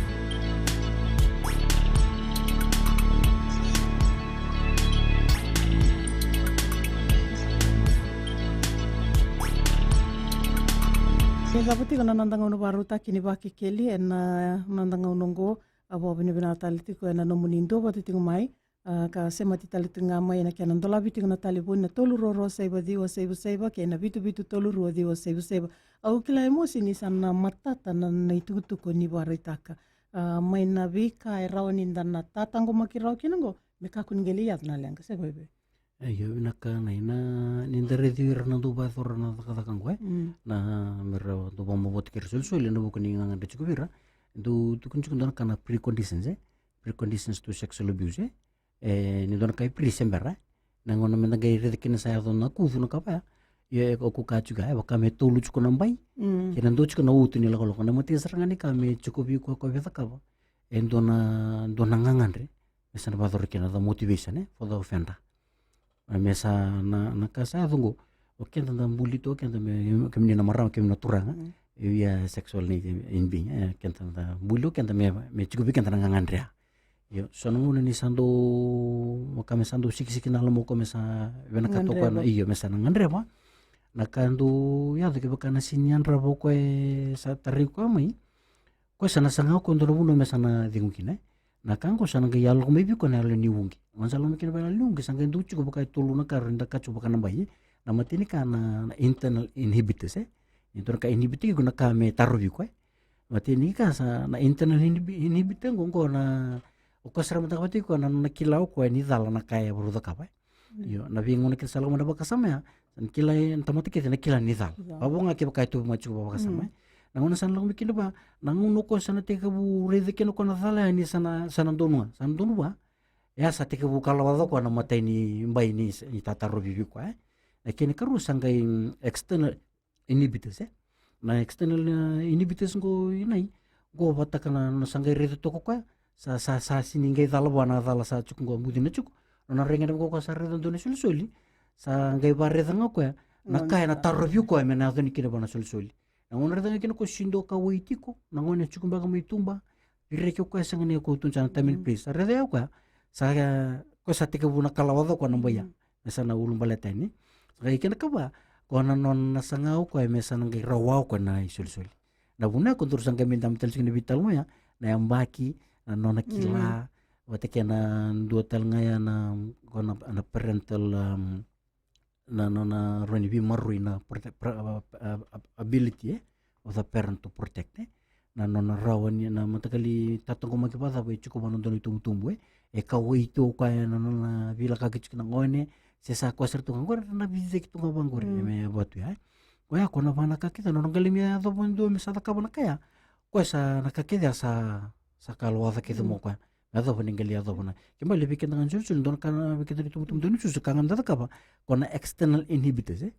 Ni cava tiko na noda gauna vakarautaki ni Vakekeli ena, a, noda gauna oqo, au vakavinavinaka tale tiko ena nomuni duavata tiko mai. A, ka semati tale tiko ga mai na kena dolavi tiko na talevoni na tolu rua rua saiva ciwa saiva saiva kei na vitu vitu tolu rua ciwa saiva saiva. Au kila Lemosi ni sa na matata na, na itukutuku ni vakaraitaka. A, mai na veika e rawa ni da na tataqomaki rawa kina oqo, me kakua ni qai lai yaco na leqa, se vei vei. E, io, vinaka Naita, ni da raici ira na dau vakayacora na cakacaka oqo, e. Mm. Na, me ra dau vakamavoataki ira solisoli ena vuku ni gagadre tiko vei ira. Dau tukuni tiko dua na ka na preconditions, e. Preconditions to sexual abuse, e. E, ni dua na ka e pre se bera, e. Na gauna me da qai raica kina sa yaco na kucu na ka vaya. Ia e, o ku ka tiko ya, e vaka me tolu tiko na bai. Mm. Kei na dua tiko na utu ni lakolako. Na matai sara ga ni ka me tiko vei koya ko via cakava, e dua na, dua na gagadre. Me sa na vacoro kina the motivation, e, for the offender. A, me sa na, na ka sa yaco qo. O keda da buli tu, o keda me, kemuni na marama, kemuni na turaga. Mm. Ia sexual need in being, e, keda da buli, o keda me, me tiko vei keda na gagadre ya. Io, so na gauna ni sa dau, vaka me sa dau sikisiki na loma o koya me sa vinakata o koya na, gadreva. Io, me sa na gadreva. Na ka dau yaco kevaka na sini yadrava o koya e sa tarai koya mai. Koya sa na saga o koya dua na vanua me sa na cegu kina, e. Na ka qo sa na qai yalo mai vei koya na yalo ni uqi. Gauna sa lako mai kina vei yalo ni uqi, sa qai dau tiko vaka e tolu na ka rawa ni da kaya tiko vaka na bai, e. Na matai ni ka na, na internal inhibitors, e. Ni dua na ka inhibit-taki iko na ka me tarovi iko, e. Matai ni ka sa na internal inhibi-, inhibitor qo, qo na, o koya sara mataka vata iko na, na kila o koya ni cala na ka e varu cakava, e. Mm. Io, na veigauna kece sa lako mai na vakasama ya, sa na kila e na tamata kece na kila ni cala. Cala. Vavo ga kevaka e tu mai tiko vakasama, mm, e. Na gauna sa na lako mai kina va, na gauna o koya sa na tekivu raica kina o koya na cala ya ni sa na, sa na donu ga, sa na donu va. Ya sa tekivu kalawaca o koya na matai ni bai ni, ni tatarovi vei koya, e. Na kena ikarua sa qai, mm, external inhibitors, e. Na external, e, inhibitors qo inai, qo vataka na, na sa qai raica toka o koya, sa, sa, sa sini qai cala vua na cala sa tiko qo, bucina tiko. Nona raica qo o koya sa raica dua na isolisoli, sa qai varaica ga o koya na ka ena tarovi o koya me na yaco ni kina va na isolisoli. Na gauna raica ga kina o koya sini dua kauwai tiko, na gone tiko beka mai tuba, vireki o koya, sega ni o koya tu sa na time and place. Sa raica ya o koya, sa, e, o koya sa tekivu na kalawaca o koya na bai ya. Mm. Me sa na ulubaleta yani. Sa qai kena ikava, ko na nona saga o koya me sa na qai rawa o koya na isolisoli. Na vuna ya ko dou sa qai mai dabe tale tiko na veitalanoa ya, na yabaki, na nona kila, mm, vata kei na dua tale ga ya na, ko na, na parental, um, na nona rawa ni veimaroroi na prote-, pra-, a, a, a, ability, e, of the parent to protect, e. Na nona rawa ni, na mataqali tataqomaki vakacava e tiko vua na dua na itubutubu, e. E kauwai tu o koya na nona veilakaki tiko na gone, se sa koya sara tu ga qori, na veiciciyaki tu ga vaqori, mm, me vatu ya, e. Koya ko na va na ka kece, na nona qai lai me yacova dua me sa cakava na ka ya. Koya sa na ka kece ya sa, sa kalawaca kece, mm, mai o koya. Me yacova ni qai lai yacova na. Ke bale vei keda ga na isolisoli, dua na ka na vei keda na itubutubu, dua na isolisoli ka ga da cakava, ko na external inhibitors, e.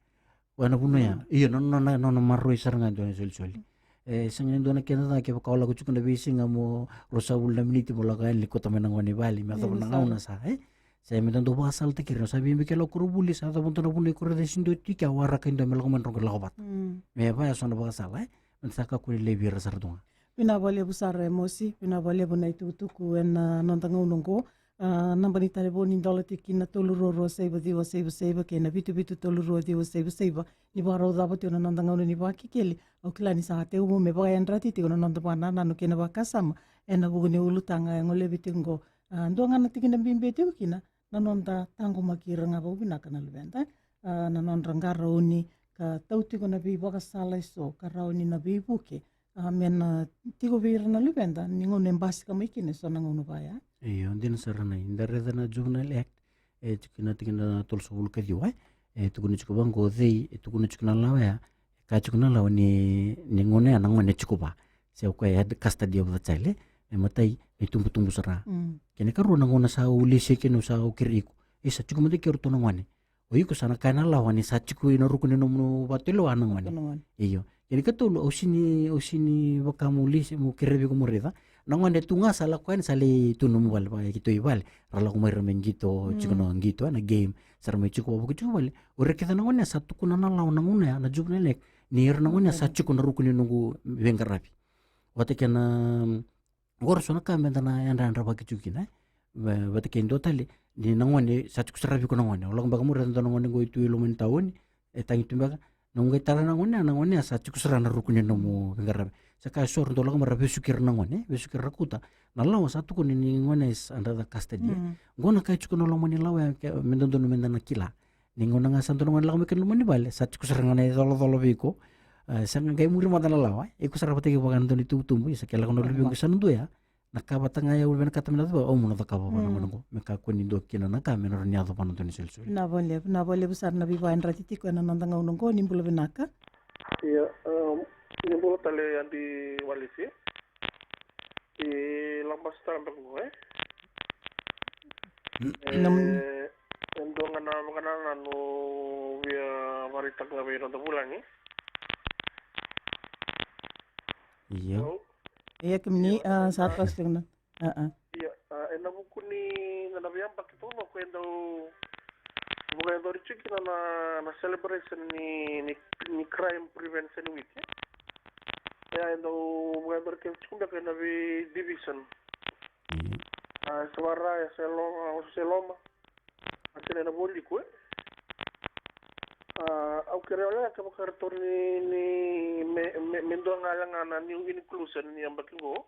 Koya na vanua ya. Mm. Io, nona, nona, nona maroroi sara ga e dua na isolisoli. E sega ni dua na kena ca kevaka o lako tiko na veisiga mo ruasagavulu na miniti mo lako yani, kauta mai na gone i vale, me yacova na gauna sa, e. Sa me dau vakasalataki ira, sa vei beka e lako koronivuli, sa yacova dua na vanua i koronivuli, sa sini dua tiko, a waraka e dua me lako mai, drau qai lako vata. Mm. Me vaya so na vakasala, e. Meda sa kakua ni laivi ira sara tu ga. Vinaka vakalevu sara Emosi, vinaka vakalevu na itukutuku ena noda gauna oqo. A, naba ni talevoni dola tiko kina tolu rua rua saiva ciwa saiva saiva kei na vitu vitu tolu rua ciwa saiva saiva. Ni vakarau cava tiko na noda gauna ni Vakekeli, au kila ni sa tekivu me vakayadrati tiko na noda vakanananu kei na vakasama ena vuku ni ulutaga e golevi tiko oqo. A, dua ga na tikina bibi e tiko kina, na noda taqomaki ira ga vakavinaka na luveda, a, na nodra qarauni ka tau tiko na veivakasala eso ka rawa ni na veivuke, a, me na tiko vei ira na luveda ni gauna e basika mai kina eso na gauna vaya. Io, dina sara na, da raica na Juvenile Act, e tiko na tikina tolusagavulu ka ciwa, e, e tukuna tiko vaqo, cei, e tukuna tiko na lawa ya, e kaya tiko na lawa ni, ni gauna ya na gone e tiko va. Se o koya e had custody of the child, e. E matai, e tubutubu sara. Mm. Kena ikarua, na gauna sa o lesi kina, sa o kerei iko, e sa tiko mada kei iratou na gone. O iko sa na kaya na lawa ni sa tiko ina ruku ni nomu vakatulewa na gone. Na gone. Io. Kena ikatolu, au sini, au sini vaka mo lesi, mo kerea vei iko mo raica. Na gone tu ga sa lako yani, sa lai tu nomu vale, vaka keitou i vale. Ra lako mai ira me qito, mm, tiko na qito, e, na game. Sa ra mai tiko vakavuki tiko vale. O ira kece na gone sa tukuna na lawa na gauna ya, na Juvenile Act, ni ira na gone sa tiko na ruku ni noqu veiqaravi. Vata kei na, qori so na ka meda na yadrayadravaki tiko kina, e. Va-, vata kei dua tale, ni na gone, sa tiko sara vei iko na gone. O lako beka mo raica dua na gone qo e tu i loma ni taoni, e tagi tu beka, na qai tara na gone, na gone sa tiko sara na ruku ni nomu veiqaravi. Sa kaya so, ra dau lako mai ra vesuki ira na gone, vesuki ira, ra kauta. Na lawa sa tukuna ni gone is under the custody, e. Mm. Qo na ka e tiko na loma ni lawa ya, ke, me dodonu meda na kila. Ni gauna ga sa dua na gone lako mai kina loma ni vale, sa tiko sara ga na icolacola vei iko. A, sa qai muri mada na lawa, e. Iko sara vata kei vaka na dua na itubutubu, sa ke lako na luvequ sa na dua ya. Na ka vata ga ya au vinakata me na cakava, au mo na cakava vua na gone qo. Me kakua ni dua kina na ka me na rawa ni yaco vua na dua na isolisoli. Vinaka vakalevu, vinaka vakalevu sara na veivakayadrati tiko ena noda gauna qo, ni bula vinaka. Ia, um, ni bula tale Adi Walesi. E, Labasa tale beka qo, e? E, e dua Vaka na, vaka na nanu via vakaraitaka ga vei noda vulagi. Io. Hello? Ia, kemuni, a, sa toso tiko na. A, a. Ia, a, ena vuku ni na, na veiyabaki taucoko e dau vakayacori tiko kina na, na celebration ni, ni, ni Crime Prevention Week, e. Ia, e dau vakayacori kece tiko beka ena vei division. Io. A, e Savara, e Selo-, a, Ose Loma. A, kena ena Vualiku, e. A, au kerea wale ga kevaka ratou ni, ni me, me, me dua ga wale ga na new inclusion ni yabaki qo.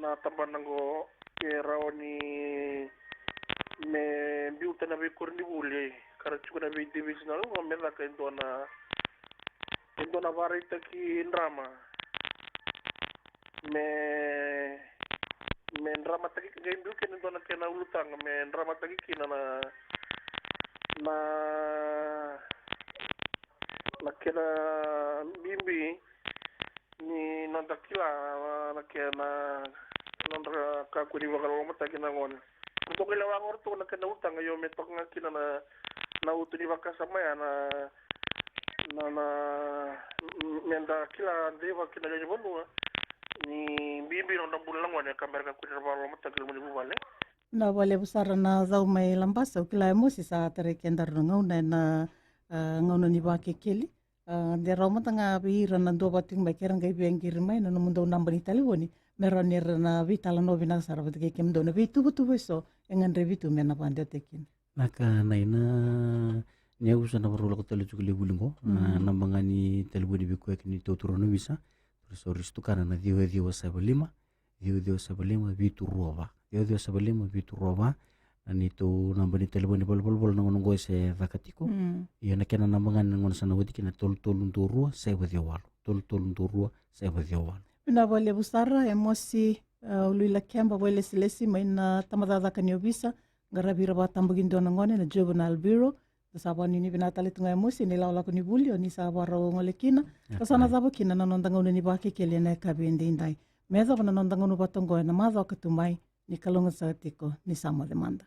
Na tabana qo ke rawa ni me biuta na veikoronivuli ka ra tiko na vei divisional qo me caka e dua na, e dua na vakaraitaki drama. Me, me dramataki, qai biu kina e dua na kena ulutaga me dramataki kina na, na, na kena bibi ni noda kila na kena, nodra kakua ni vakalolomataki na gone. Toka lewa qo ratou na kena ulutaga, io, me toka ga kina na, na utu ni vakasama ya na, na, na, me da kila dei vaka kina lewe ni vanua ni bibi na nodra bula na gone, ka bera kakua ni ra vakalolomataki loma ni vuvale. Na vakalevu sara na cau mai Labasa, au kila e Mosi sa tarai kedaru na gauna ena, a, gauna ni vakekeli. A, de rawa mada ga vei ira na duavata tiko mai ke ra qai via qiri mai na nomudou naba ni talevoni me rawa ni ra na veitalanoa vinaka sara vata kei kemudou na veituvatuva eso e gadrevi tu me na vakadewataki kina. Na ka na ina ni au sa na vakarau lako tale tiko i vuli qo, na naba ga ni talevoni vei koya kina ni tautaurana ovisa, sa risi tukana na ciwa ciwa saiva lima, ciwa ciwa saiva lima vitu rua va. Ciwa ciwa saiva lima vitu rua va. Na neitou naba ni talevoni valavala na gauna qo e se caka tiko. Ia na kena naba ga ni gauna sa na oti kina tolu tolu dua rua saiva ciwa walu. Tolu tolu dua rua saiva ciwa walu. Vinaka vakalevu sara e Mosi, a, Uluilakeba Vailesilesi mai na tabacakacaka ni ovisa qaravi ira vakatabakidua na gone na Juvenile Bureau. Da sa vakanuinui vinaka tale tu ga e Mosi na ilakolako ni vuli o ni sa vakarau gole kina. Ka sa na cava kina na noda gauna ni vakekeli ena yakavi edaidai. Me yacova na noda gauna vata oqo ena macawa ka tu mai, ni kalougata saka tiko, ni sa moce mada.